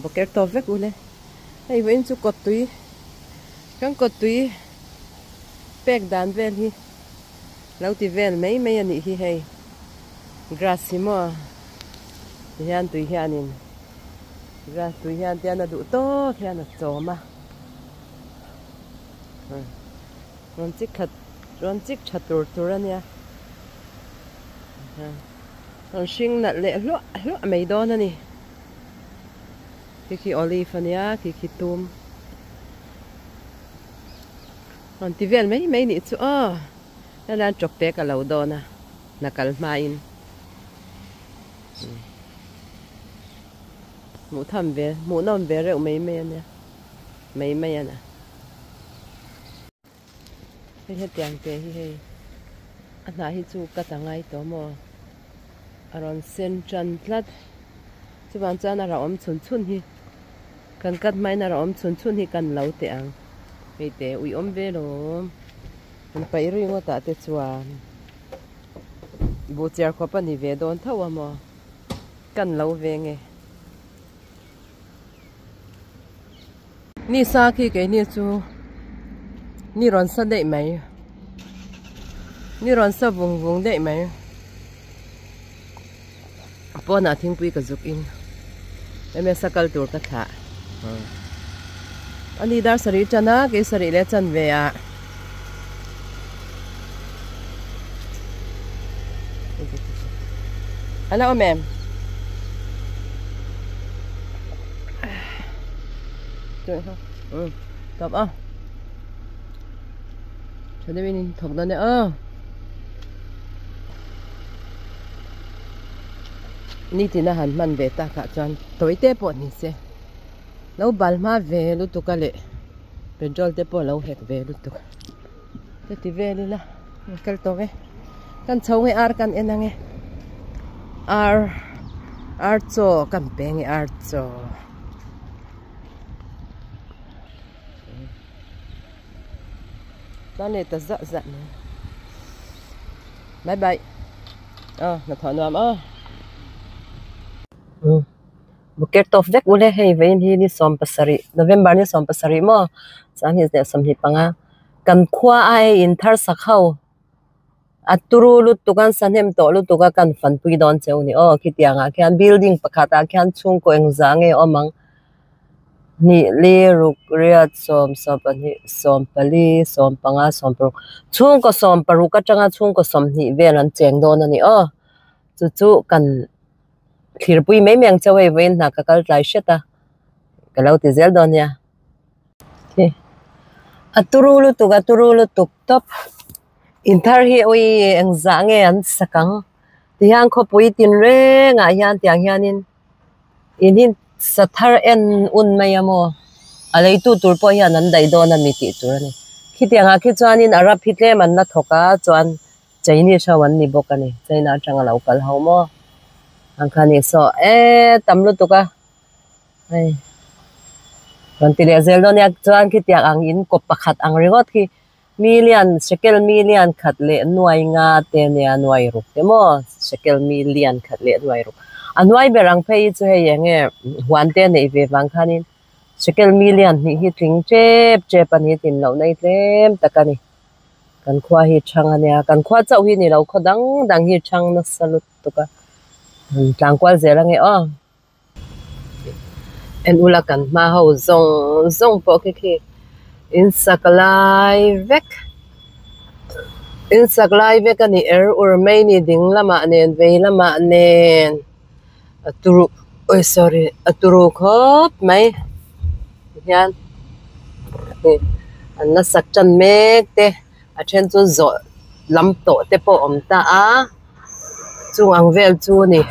Bawker tawp vek ule. Hei vawiin chu kawt tui kan kawt tui pek dan vel hi lo ti vel mai mai a nih hi hei grass hi maw tihian tui hianin grass tui hian tian a duh tawk hian a chawm a rawn chik khat rawn chik tha tur tur a nia rawn hring nalh leh hluah hluah mai dawn a ni. Khi khi olive a nia khi khi tum rawn ti vel mai mai nih chu aw helai an tawk te ka lo dawn a hna kal hmain hmuh tham ve hmuh nawm ve reuh mai mai a nia mai mai a na. Hei hetiang te hi hei a hnah hi chu cut a ngai tawh maw a rawn sen tan tlat chuvang chuan a ra awm chhun chhun hi kan cut hmain a ra awm chhun chhun hi kan lo teh ang hei te ui awm ve lawm an paih ri ngawt ah te chuan buh chiar khawp a ni ve dawn tho a maw kan lo ve nge. Ni sa khi keini chu ni rawn sa daih mai ni rawn sa vung vung daih mai pawnah thingpui ka zuk in ms a kal tur ka thlah a ni dar sarih tan a kei sarih leh chan ve ah a la awm em? Tawp a tha deuhin in thawk dawn e aw nitin a han hman ve tak ah chuan tawi te pawh ni se lo bal hma ve lutuk a leh petrol te pawh lo hek ve lutuk te ti vel ila kal tawh e kan chho nge ar kan en ange ar ar chaw kan pe nge ar chaw. Chuan leh ta zah zah mai. Bye bye. Aw, hnathawh nuam aw. Um. Buker tawp vek ule hei vawiin hi ni 17 November ni 17 maw chuan hi 25 kan khua a hei in thar sak ho. A turu lutuk a an sahnem tawh lutuk a kan fanpui dawn cheu ni aw khitiang ah khian building pakhat ah khian chhungkaw engzah nge awm ang hnih li ruk riat sawm sawm pahnih sawm pali sawm panga sawm paruk chhungkaw sawm paruk atanga chhungkaw sawmhnih vel an cheng dawn a ni aw chu chu kan thlirpui mai mai ang cheu hei vawiin hna ka kal tlai hret a ka lo ti zel dawn nia. A turu lutuk a turu lutuk tawp. Inthar hi ui engzah nge an sak ang tihian khawpui tin rengah hian tiang hianin in hi sa thar en un mai a maw a leitu tur pawh hian an daih dawn a mi tih tur a ni khitiang ah khi chuanin Arab hi tlem an la thawk a chuan Chinese ho an ni bawk a ni China atanga lo kal ho maw ang kha ni saw e tam lutuk a. Hei rawn ti leh zel dawn nia chuan khitiang ang in kawp pakhat ang ringawt khi million shekel million khat leh nuai nga te nia nuai ruk te maw shekel million khat leh nuai ruk a hnuai ber ang phei hi chu hei eng nge huan te a neih ve vang khanin shekel million hnih hi tling tep tep a ni tin loh na hi tlem tak a ni kan khua hi thang a nia kan khua chauh hi ni lo khaw dang dang hi thang nasa lutuk a tlangkual zel ange aw. En ula kan hma ho zawng zawng pawh khi khi in sak lai vek in sak lai vek a ni er ur mai ni ding lamah nen vei lamah nen a turu oi sorry a turu khawp mai tihian an la sak tan mek te a then chu zawh lam tawh te pawh a awm ta a. Chung ang vel chu a ni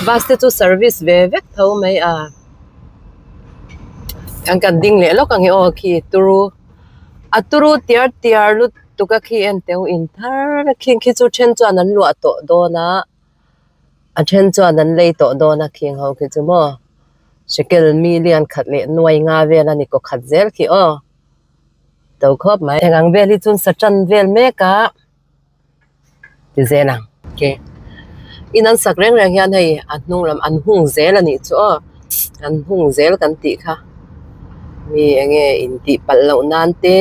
bus te chu service ve vek tho mai a an kan ding leh lawk ang e aw khi turu a turu tiar tiar lutuk a khi en teu in thar vek khing khi chu then chuan an luah tawh dawn a a then chuan an lei tawh dawn a khing ho khi chu maw shekel million khat leh nuai nga vel a ni kaw khat zel khi aw to khawp mai eng ang vel hi chuan satan vel mek a. Ti zel ang ok in an sak reng reng hian hei a hnung lam an hung zel a nih chu aw. An hung zel kan tih kha mi eng nge in tih palh loh nan te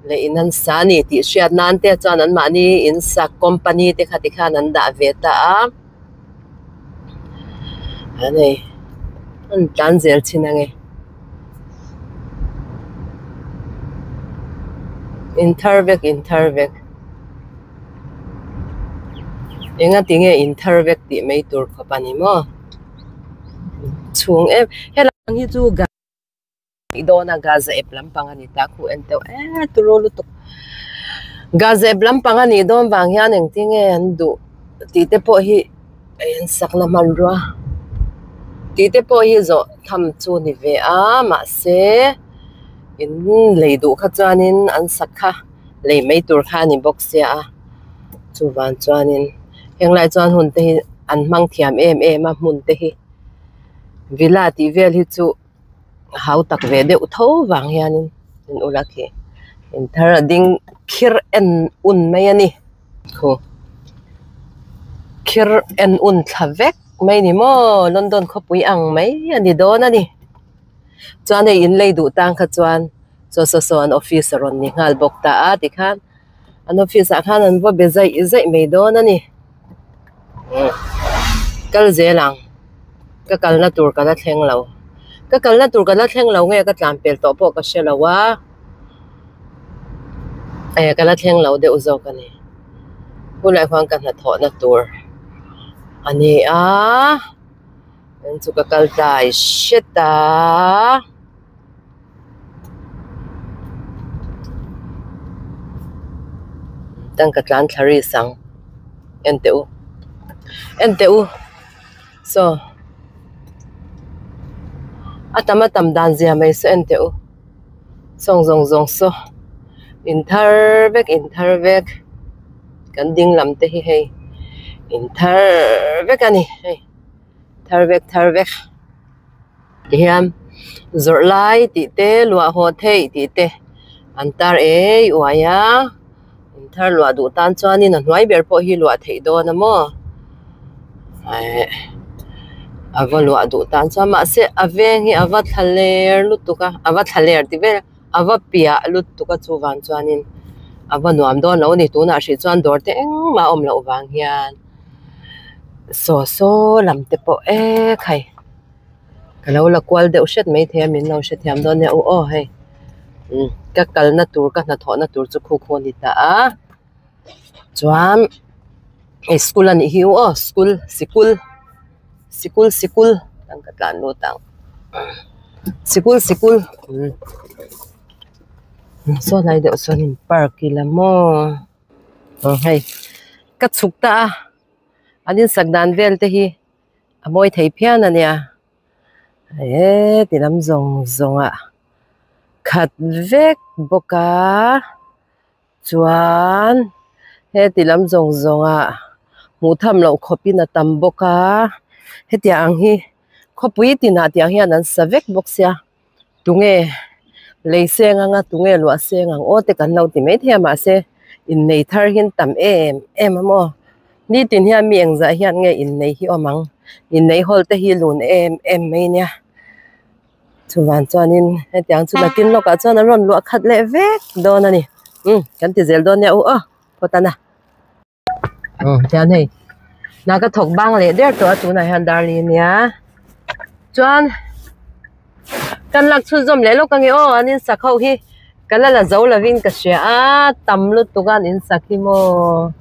leh in an sa a ni tih hriat nan te chuan an mahni in sak company te kha tikhan an dah ve ta a a nei an tlan zel thin ang e in thar vek in thar vek engati nge in thar vek tih mai tur khawp a ni maw chhung em helai ang hi chu dawn a gaza ep lampang a ni ta khu en deuh e turu lutuk gaza ep lampang a nih dawn vang hian engtin nge an duh tih te pawh hi a in sak na hmanrua tih te pawh hi zawh tham chu ni ve a mahse in lei duh kha chuanin an sak kha lei mai tur kha a ni bawk sia a chuvang chuanin heng lai chuan hun te hi an hmang thiam em em a hmun te hi villa tih vel hi chu hau tak ve deuh tho vang hianin in ula khi in thar a ding khir en un mai a ni khu khir en un thla vek mai ni maw London khawpui ang mai a ni dawn a ni chuan hei in lei duh tang kha chuan saw saw saw an office a rawn ni nghal bawk ta a tikhan an office ah khan an va be zaih zaih mai dawn a ni kal zel ang ka kalna tur ka la thleng lo ka kalna tur ka la thleng lo nge ka tlan pel tawh pawh ka hre lo a eh ka la thleng lo deuh zawk a ni hunah khuan ka hnathawhna tur a ni a chu ka kal tlai hret a. Tangka tlan thla ri sang en teh u en teh u saw a tam a tam dan zia mai saw en teh u sawng zawng zawng saw in thar vek in thar vek kan ding lam te hi hei in thar vek a ni hei thar vek thar vek. Tihian zawrh lai tih te luah haw theih tih te an tar ei uai a in thar luah duh tan chuanin a hnuai ber pawh hi luah theih dawn a maw eh a va luah duh tan chuan mahse a veng hi a va thla ler lutuk a a va thla ler ti vel a va piah lutuk a chuvang chuanin a va nuam dawn lo a ni tunah hrih chuan dawr te engmah a awm loh vang hian saw saw lam te pawh ek hei. Ka lo la kual deuh hret maithei a min lo hrethiam dawn nia u aw hei umm ka kalna tur ka hnathawhna tur chu khu khu a ni ta a chuan hei school a nih hi u aw school sikul sikul sikul ang ka tlan lut ang sikul sikul umm saw lai deuh sawn in park ila maw aw hei ka chhuk ta a an insak dan vel te hi. A mawi thei phian a nia he ti lam zawng zawng ah khat vek bawk a chuan he ti lam zawng zawng ah hmuh tham loh khawp in a tam bawk a hetiang ang hi khawpui tinah tiang hian an sa vek bawk sia tunge lei seng anga tunge luah seng ang aw te kan lo ti maithei a mahse innei thar hi an tam em em a maw nitin hian mi engzah hian nge innei hi awm ang innei hawl te hi lun em em mai nia chuvang chuanin hetiang chu nakin lawkah chuan an rawn luah khat leh vek dawn a ni umm kan ti zel dawn nia u aw phawt ana. Tian hei hna ka thawk bang leh der tawh a tunah hian darling ania chuan kan lak chhunzawm leh lawk ange aw an insak ho hi ka la la zo lovin ka hria a tam lutuk a an insak hi maw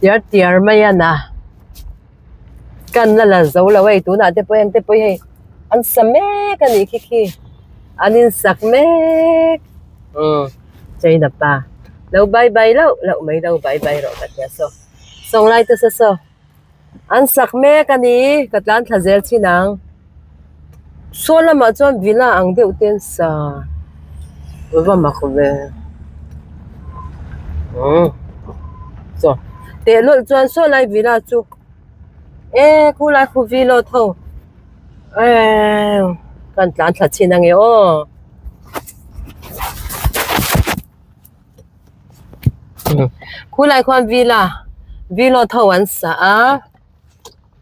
tiar tiar mai a na kan la la zo lo hei tunah te pawh heng te pawh hi hei an sa mek a nih khi khi an insak mek umm China pa lo bye bye loh loh mai lo bye bye rawh ka tia saw sawng lai te saw saw an sak mek a ni ka tlan thla zel chin ang saw lamah chuan villa ang deuh te an sa va mak ve umm saw teh lawlh chuan saw lai villa chu e khulai khu villa tho ew kan tlan thla chin ange aw. Khulai khuan villa villa tho an sa a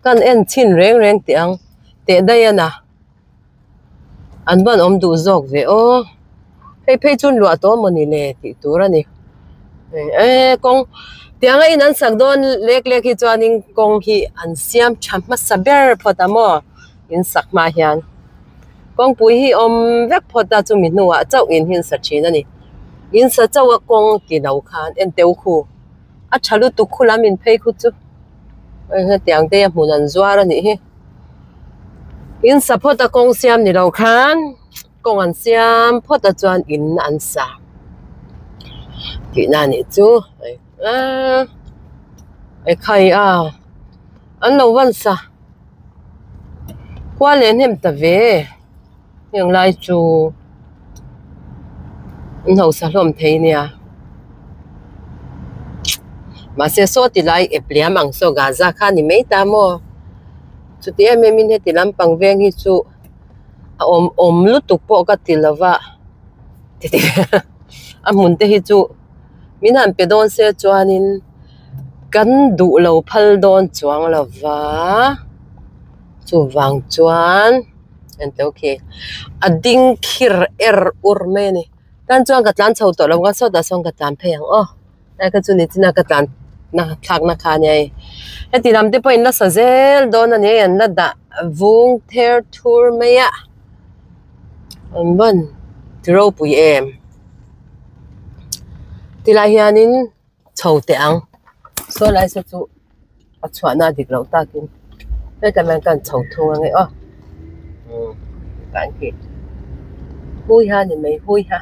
kan en chhin reng reng teh ang. Teh daih a na. An van awm duh zawk ve aw. Hei phei chu luah tawh mawni le tih tur a ni. Eee kawng tiang a in an sak dawn lek lek hi chuanin kawng hi an siam tha hmasa ber phawt a maw in sak hma hian. Kawngpui hi awm vek phawt a chumi hnuah chauh in hi an sa thin a ni. In sa chauh a kawng ti lo khan en teu khu a tha lutuk khu lam in phei khu chu hetiang te a hmun an zuar a nih hi. In sa phawt a kawng siam ni lo khan kawng an siam phawt a chuan in an sa tihna a nih chu eee ekhai a an lo van sa khua leh hnem ta ve heng lai chu an hausa hlawm thei nia mahse saw ti lai ep liam ang saw gaza kha a ni mai ta maw chuti em em in heti lampang veng hi chu a awm awm lutuk pawh ka ti lo va a hmun te hi chu min han pe dawn se chuanin kan duh lo phal dawn chuang lo va chuvang chuan. Engte okay a ding khir er ur mai a ni tan chuan ka tlan chho tawh lo ang a sawtah sawn ka tlan phei ang aw helai kha chu nichina ka tlan na thlak na kha a nia hei heti lam te pawh in la sa zel dawn a ni an la dah vung ther thur mai a an ban ti ropui em tilai hianin. Chho teh ang saw lai saw chu a chhuahna a dik loh takin hetah hian kan chho thung ange aw umm kan khi hui ha ni mai hui ha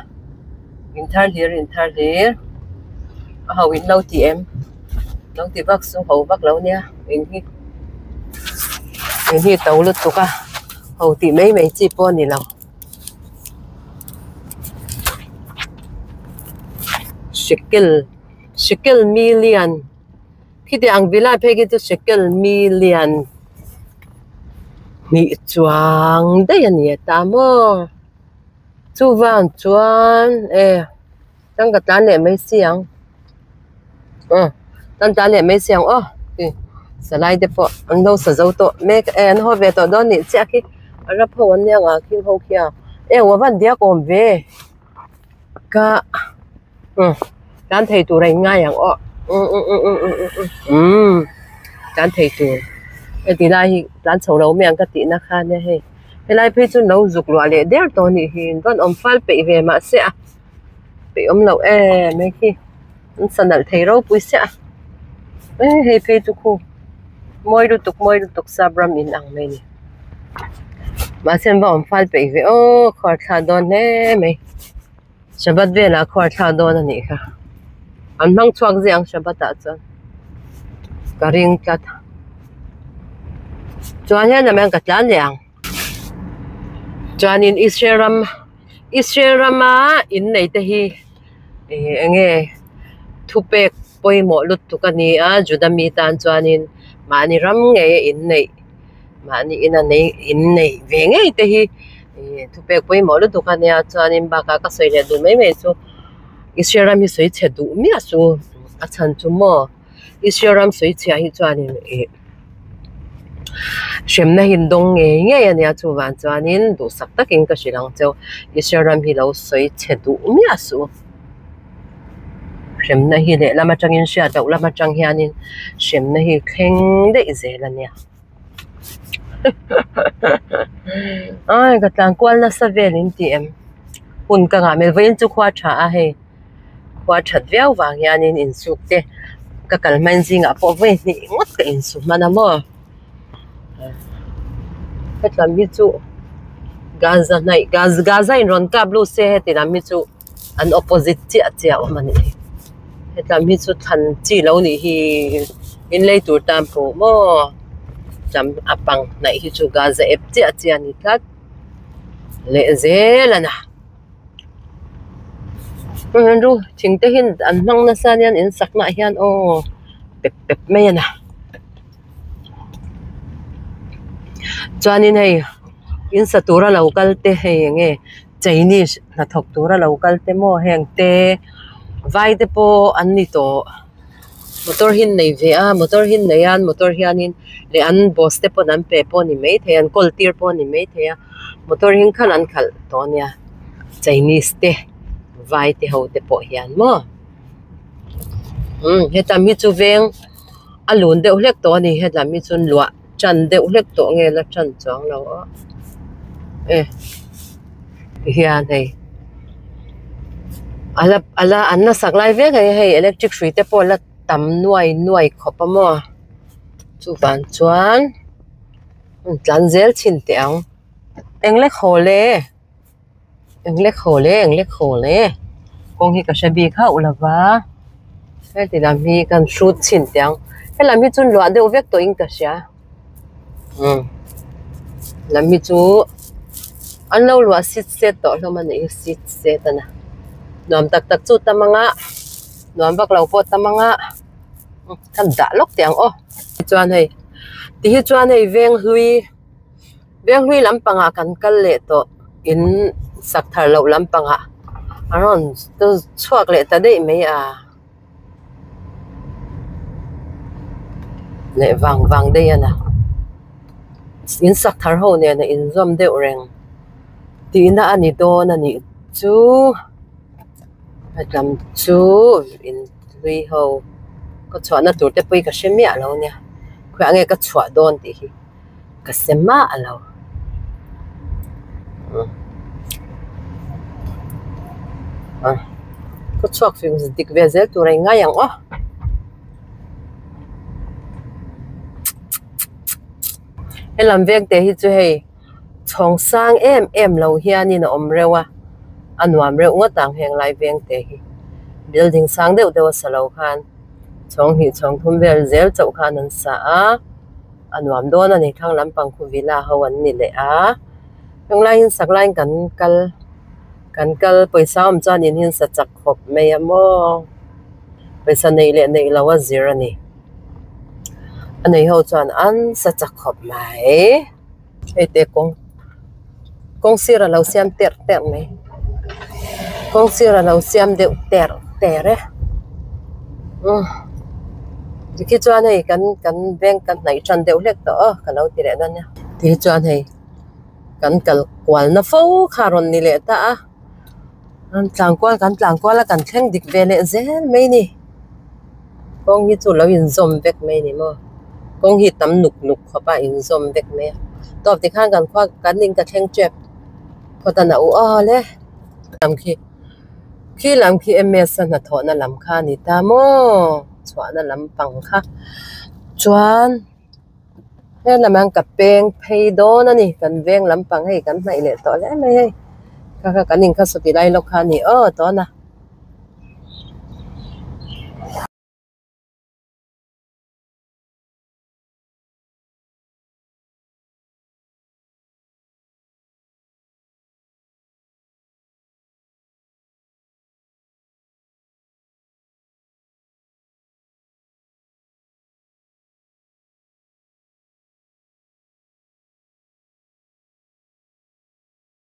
in thar hlir in thar hlir a ho in lo ti em lo ti vak su ho vak lo nia in hi in hi to lutuk a ho tih mai mai chi pawh a ni lo. Shekel shekel million khiti ang villa phei khi chu shekel million hnih chuang daih a ni a ta maw chuvang chuan e tangka tlan leh mai si ang aw tan tlan leh mai si ang aw salai te pawh an lo sa zo tawh mek e an haw ve tawh dawn nih chiah khi a rap ho an nia ngah khing ho khi a eng a van diak awm ve ka umm tan thei tur a in ngai ang aw um um um um um um umm tan thei tur heti lai hi tlan chho lo mai ang ka tih na kha nia hei helai phei chu lo zuk luah leh der tawh a nih hi in rawn awm fal peih ve mahse a peih awm loh em hei khi an sa nalh thei ropui siah a e hei phei chu khu mawi lutuk mawi lutuk sap ram in ang mai a ni mahse an va awm fal peih ve aw khuar thla dawn hle mai shabbat velah khuar thla dawn a nih kha an hmang chhuak zia ang shabbat ah chuan ka ring tlat chuan hian a ka tlan leh ang chuanin Israel ram. Israel rama innei te hi ih eng nge thupek pawimawh lutuk a ni a Juda mi tan chuanin mahni ram ngei a inneih mahni ina nei inneih ve ngei te hi ih thupek pawimawh lutuk a nia chuanin bakah ka sawi leh duh mai mai chu Israel ram hi sawi chhe duh miah chu a chhan chu maw. Israel ram sawi chhiah hi chuanin ih hremna hi an dawng ngei ngei a nia chuvang chuanin duhsak takin ka hrilh ang cheu Israel ram hi lo sawi chhe duh miah suh hremna hi lehlam atangin hriat loh lam atang hianin hremna hi thleng daih zel a nia ai ka tlan kual nasa vel in tih em hun ka ngah hmel vawiin chu khua tha a hei. Khua that viau vang hianin insuk te ka kal hmain zingah pawh vawi hnih ngawt ka insu hman a maw hetlam hi chu Gaza hnaih Gaza in rawn kap lut se heti lam hi chu an opposite chiah chiah a awm a nih hi hetlam hi chu thlan chi lo nih hi in lei tur tan pawh maw lam a pang hnaih hi chu Gaza ep chiah chiah a ni tlat leh zel a na. Ru thing te hian an hmang nasa ania in saknaah hian aw pep pep mai a na chuanin hei in sa tura lo kal te hei eng nge chinese hnathawk tura lo kal te maw heng te vai te pawh an ni tawh. Motor hi an nei ve a motor hi an nei a motor hianin leh an boss te pawn an pe pawh a ni maithei a an kawl tir pawh a ni maithei a motor hi khan an khalh tawh a nia chinese te vai te ho te pawh hian maw umm hetam hi chu veng a lun deuh hlek tawh a ni helam hi chuan luah tan deuh hlek tawh nge la tan chuang lo a e hian hei a la a la an la sak lai vek a ni hei electric hrui te pawh a la tam nuai nuai khawp a maw chuvang chuan tlan zel chhin teh ang eng lek haw le. Eng lek haw le eng lek haw le kawng hi ka hre bik hauh lo va heti lam hi kan hrut chhin teh ang helam hi chu luah deuh vek tawhin ka hria umm lam hi chu an lo luah sit set tawh hlawm a nih hi sit set a na nuam tak tak chu tam anga nuam vak lo pawh tam anga kan dah lawk teh ang aw tichuan hei ti hi chuan hei veng hlui. Venghlui lampangah kan kal leh tawh in sak thar loh lampangah a rawn chhuak leh ta daih mai a leh vang vang daih a na in sak thar ho nen a inzawm deuh reng tihna a ni dawn a nih chu hetlam chu in hlui ho ka chhuahna tur te pawh hi ka hre miah lo nia khawiah nge ka chhuah dawn tih hi. Ka se mah lo. Ka chhuak fing dik ve zel tur a ingai ang aw. Helam veng te hi chu hei chhawng sang em em lo hianin a awm reuh a, a nuam reuh ngawt ang heng lai veng te hi. Building sang deuh deuh a sa lo khan chhawng hnih chhawng thum vel zel chauh khan an sa a. A nuam dawn a ni thlang lampang khu villa ho an ni leh a tunglaiin sak laiin kan kal kan kal pawisa awm chuan in hi sa chak khawp mai a maw pawisa neih leh neih loh a zir a ni a nei ho chuan an sa chak khawp mai hei te kawng kawng sir a lo siam terh terh mai kawng sir a lo siam deuh terh terh e umm tikhi chuan hei kan kan bank kan hnaih tan deuh hlek tawh aw ka lo ti leh dawn nia tikhi chuan hei kan kal kual na fo kha a rawn ni leh ta a an tlan kual kan tlan kual a kan thleng dik ve leh zel mai a ni kawng hi chu lo inzawm vek mai a ni maw kawng hi tam nuk nuk khawp a inzawm vek mai a tawp tikhan kan khua kan in ka thleng tep phawt a na u aw le lam khi khi lam khi ms a hnathawhna lam kha a ni ta maw chhuahna lampang kha chuan. He lamah hian ka peng phei dawn a ni kan veng lampang hei kan hnaih leh tawh hle mai hei kha kha kan inkha saw ti lai lawk kha a ni aw tawna.